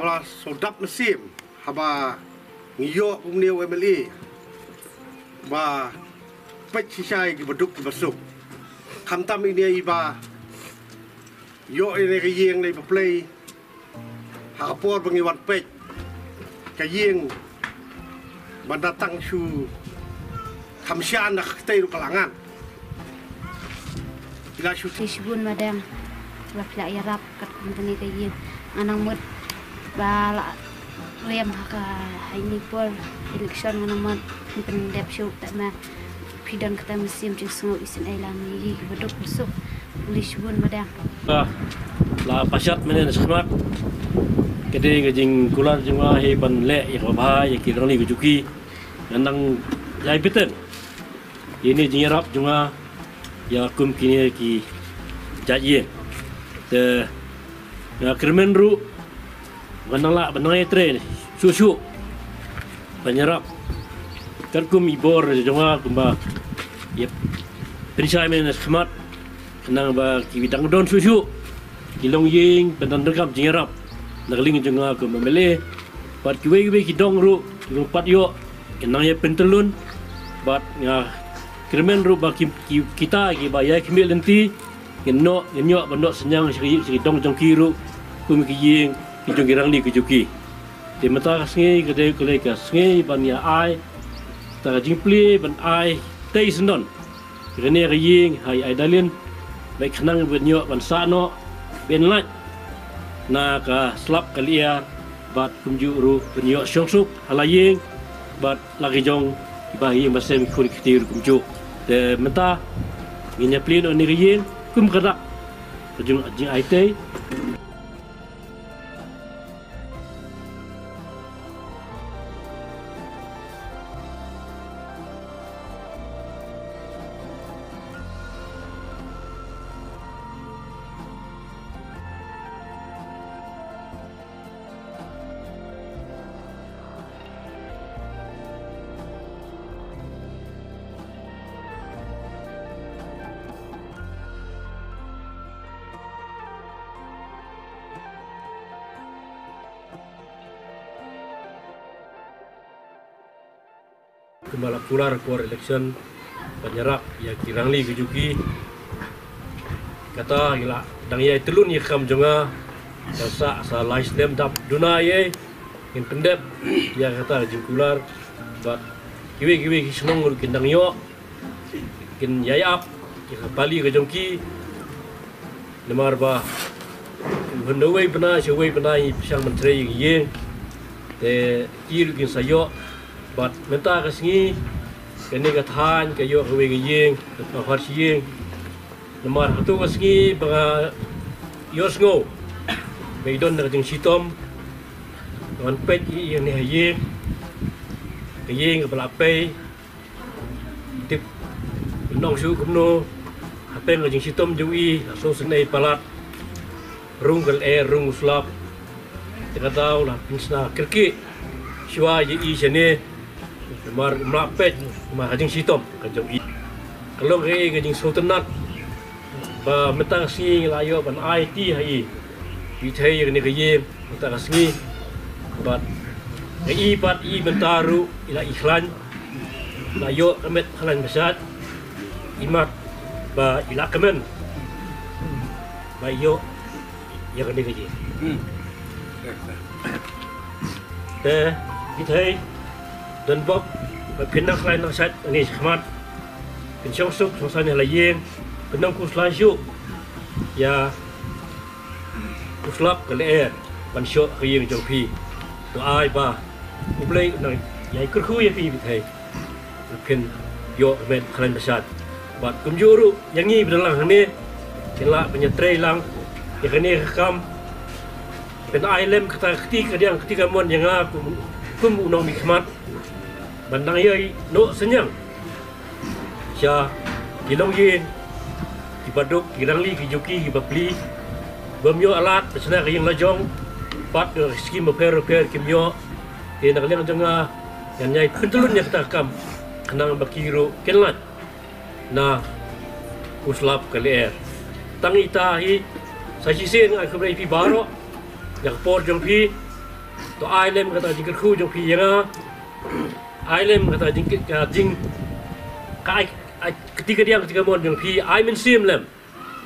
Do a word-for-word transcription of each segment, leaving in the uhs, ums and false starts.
Haba shu dap mynsiem haba ngi ïoh kumne u M L A ba peit shisha ïa ki baduk ki basuk. Khamtam ine iba ïoh ine ka ïing ne ba plie ha ka por ba ngi wan peit ka ïing ban da tang shu kham shan da ka ktei ruh ka la ngan. Ila shu Te shibun madang ba phi la ïarap katkum kane ka ïing. Nga nang mut ba la rem ha ka ha ini por election nga nang mut phin pyndep shuh te ma phi don kata mynsiem jingsngew isynei lang ïa ki baduk basuk. Khublei shibun madang. Ah, la pashat mynne na shmat. Ka dei ka jingkular jong nga hi ban leh ïa ka bha ïa ki rangli ka juki. Nga nang ïai bteng ïa ine jingïarap jong nga ïa kum kine ki jait ïing. Te nga kyrmen ruh nga nang lah ban nang ïatrei shuh shuh ban ïarap katkum i bor jong nga kumba ïa pynshai mynne na shmat khnang ba ki dang don shuh shuh ki longïing ban dang donkam jingïarap na ka liang jong nga kum M L A. Bad kiwei kiwei ki dong ruh ki long pat ïoh kin nang ïa pyntyllun. Bad nga kyrmen ruh ba ki, ki, kita kiba ïai khmih lynti ngin noh, ngin ïoh ban noh synñiang sha ki, sha ki dong jong ki ruh kum ki ïing ki jong ki rangli ki juki. Te mynta ka sngi ka dei ka lei ka sngi ban ïa ai ta ka jingplie ban ai tei syndon ïa kane ka ïing ha i Aidalin. Bad khnang ban ïoh ban sah noh ban lait na ka slap ka lyer bad kumjuh ruh ban ïoh shongsuk ha la ïing bad la ki jong kiba ïing ba sem ki khun ki kti ruh kumjuh. Te mynta ngin ïa plie noh ïa kane ka ïing kum ka dak ka jong ka jingai tei. Kumba la kular por election ban ïarap ïa ki rangli ki juki. Kata ngi la dang ïai tylun ïa ka kam jong nga. Ka sah sa lai snem dap duna ïa ngin pyndep ïa kata ka jingkular bad kiwei kiwei ki shnong ruh kin dang ïoh kin ïai ap ïa ka pali ka jong ki. Namar ba hynda wei bnai sha wei bnai ngi pyrshang ban trei ïa ka ïing te ki ruh kin sa ïoh. Bad mynta ka sngi kane ka thaiñ ka ïoh kawei ka ïing ka pharshi ïing. Namar hato ka sngi ba nga ïohsngew ba i don da ka jingshitom ban peit ïa ine ha ïing, ka ïing kaba la pei. Tip nong shu kumno hapdeng ka jingshitom jong i la shu sngewsynei palat. Rung ka lyer rung u slap. Te ka daw la pynshna kyrkieh shuwa ïa i shane. Namar um lah peit namar ka jingshitom ka jong i. Ka long kaei ka jingsngewtynnat ba mynta ka sngi la ïoh ban aiti ha i. Pyrthei ïa kane ka ïing mynta ka sngi. Bad ka i pat i mynta ruh i la i khlaiñ. La ïoh ka met khlaiñ ba shait. I mat ba i la kmen ba i ïoh ïa kane ka ïing. Te pyrthei don bok ba phin nang khlaiñ nang shait ngi shakhmat. Phin shong suk shong saiñ ha la ïing phin nang khuslai shuh ïa u slap ka lyer ban shoh ka ïing jong phi. To ai ba U Blei u nang ïai kyrkhu ïa phi pyrthei. Phin ïoh met khlaiñ ba shait bad kumjuh ruh ïa ngi ba don lang hangne kin lah ban ïatrei lang ïa kane ka kam. Phin ai lem kata ka kti ka diang kti ka mon ïa nga kum, kum u nongmihkhmat ban nang ïai noh synñiang sha ki longïing, ki baduk, ki rangli, ki juki, ki bapli. Bym ïoh alat ba shna ka ïing la jong bad ka skim bapher bapher kim ïoh. Te na ka liang jong nga ngan ïai pyntlun ïa kata ka kam khnang ba ki ruh kin lait na u slap ka lyer. Tang ita hi sa shisien nga ai khublei ïa phi baroh ïa ka por jong phi. To ai lem kata jingkyrkhu jong phi ïa nga. Ai lem kata jing, ka jing, ka ai, ai kti kadiang kti kamon jong phi, ai mynsiem lem.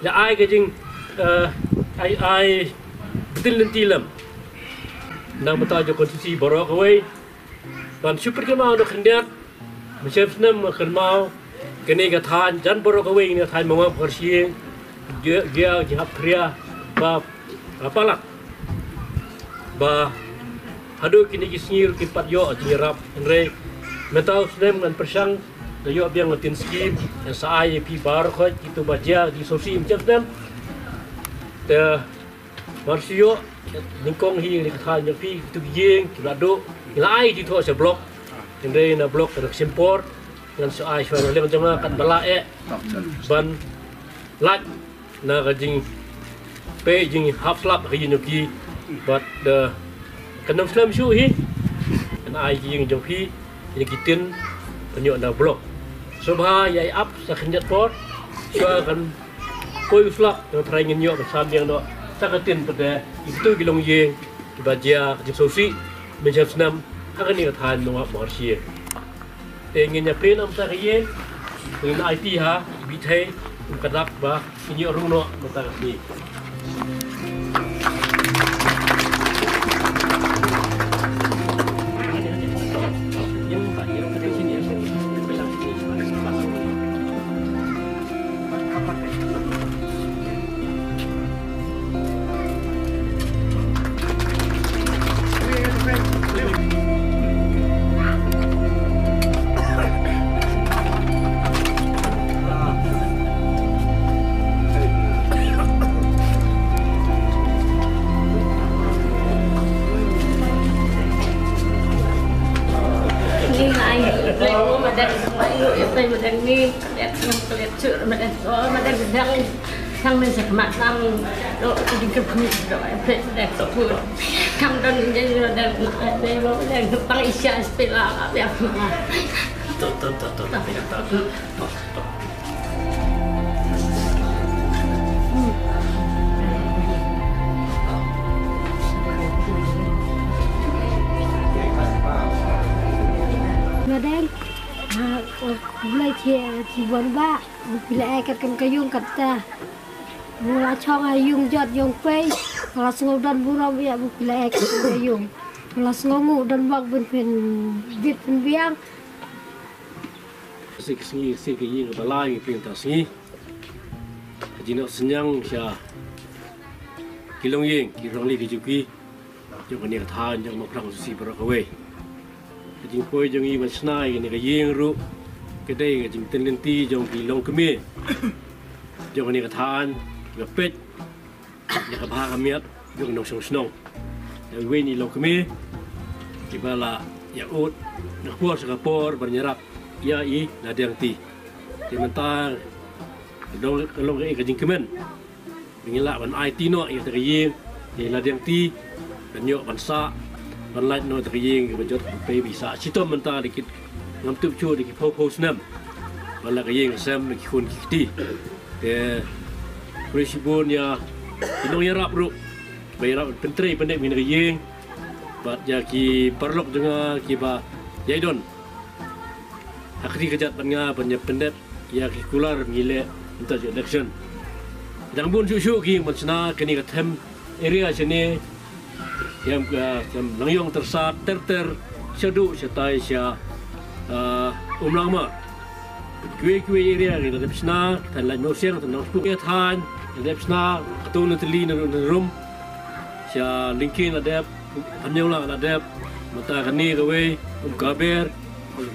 Ïa ai ka jing, eh, ai, ai btin lynti lem. Na ka bynta jong ka konstituensi baroh kawei. Ban shu pynkynmaw noh khyndiat. Mynshem snem nga kynmaw kane ka thaiñ, jan baroh kawei kane ka thaiñ Mawngap Mawngkashiing, jia, jia, jia hap khria ba, ba palat. Ba haduh kine ki sngi ruh kim pat ïoh jingïarap, hynrei mynta u snem ngan pyrshang da ïoh biang ka tin skim, ngan sa ai ïa phi baroh khoit kito ba jia jingsngewsih mynshem snem. Te Mar shu ïoh nyngkong hi, ïa ka thaiñ jong phi, kitu ki ïing ki la duh, ngi la ai jingthoh sha block. Hynrei na block ka dang shim por, ngan shu ai shuwa na liang jong nga kat ba lah eh ban lait na ka jingpei jinghap slap ha ka ïing jong ki. Bad, eh, kan ym slem shuh hi, ngan ai ki ïing jong phi, ïa ki tin, kan ïoh na block. Sngewbha ïa ap sa khyndiat por, shuwa kan poi u slap, ngan tharai ngin ïoh ban sam biang noh sa ka tin pat de ïa kitu ki longïing kiba jia ka jingsngewsih mynshem snem ha kane ka thaiñ Mawngap Mawngkashiing. Te ngin ïa plie noh mynta ka ïing, ngin aiti ha i Bithei, kum ka dak ba ngin ïoh rung noh mynta ka sngi. Madeng, ha, oh, Blei, ki, ki wan ba, ki la ai kat kam ka ïung kat ta. Nga la chong ha ïung jot ïung pei, nga la sngew don burom ïa ba phi la ai ka ïung. Nga la sngew nguh don bok ban pynbit pynbiang. Ka sngi, ka sngi ka ïing ba lai ngi pynta sngi. Ka jingnoh synñiang sha ki longïing, ki rangli ki juki. Jong kane ka thaiñ jong Mawphlang Susi baroh kawei. Ka jingpoi jong ngi ban shna ïa kane ka ïing ruh ka dei ka jingtynlynti jong ki longkmie jong kane ka thaiñ kiba peit ïa ka bha ka miat jong ki nongshong shnong. Ïa iwei na i longkmie kiba la ïa ud na ka por sha ka por ban ïarap ïa i Ladiang Ti. Te mynta ka long, ka long ka jingkmen. Ba ngi lah ban aiti noh ïa kata ka ïing ïa i Ladiang Ti, ban ïoh ban sah, ban lait noh ïa kata ka ïing kaba jot ban pei ba i sah shitom mynta da ki, ngam tip shuh da ki phew phew snem. Ban lait ka ïing ka sem da ki khun ki kti. Te khublei shibun ïa ki nongïarap ruh ba ïarap ban pyntrei pyndep ïa kane ka ïing. Bad ïa ki paralok jong nga kiba ïai don ha kti kajat bad nga ban ïa pyndep ïa ki kular ngi leh mynta election. Dang bun shuh shuh ki ban shna kane ka them area shane. Ïa ka them Langïong, Tyrsad, Ter Ter, shaduh shatai sha, ah, Umlangma. Kiwei kiwei area ngi la dep shna, ka thaiñ Laitumkhrah, ka thaiñ Nongspuk, ka thaiñ la dep shna, katto na tylli na rum, sha Lyngkien la dep, Hamñiewlah la dep, mynta kane kawei, Umkaber,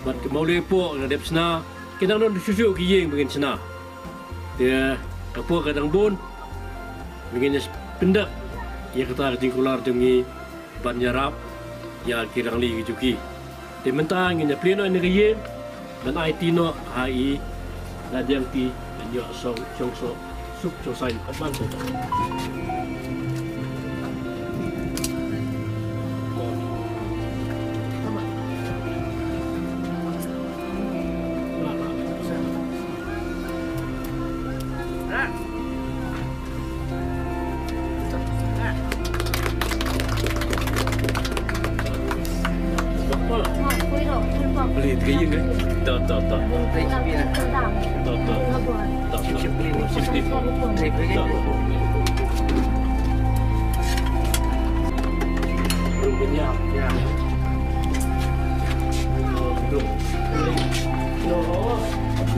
bad ka Mawlei Poh la dep shna, ki dang don shuh shuh ki ïing ba ngin shna. Te ka por ka dang bun ba ngin ïa pyndep ïa kata ka jingkular jong ngi ban ïarap ïa ki rangli ki juki. Te mynta ngin ïa plie noh ïa kane ka ïing ban aiti noh ha i Ladiang Ti ban ïoh shong, shong suk shong saiñ. Ka ïing, eh? To, to, to. To, to. To, to. To, to.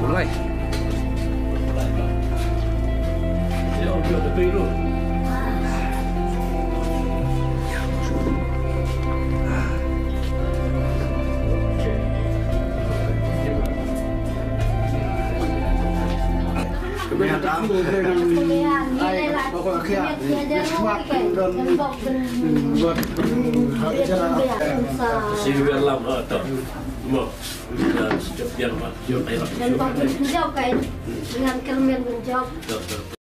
Alright.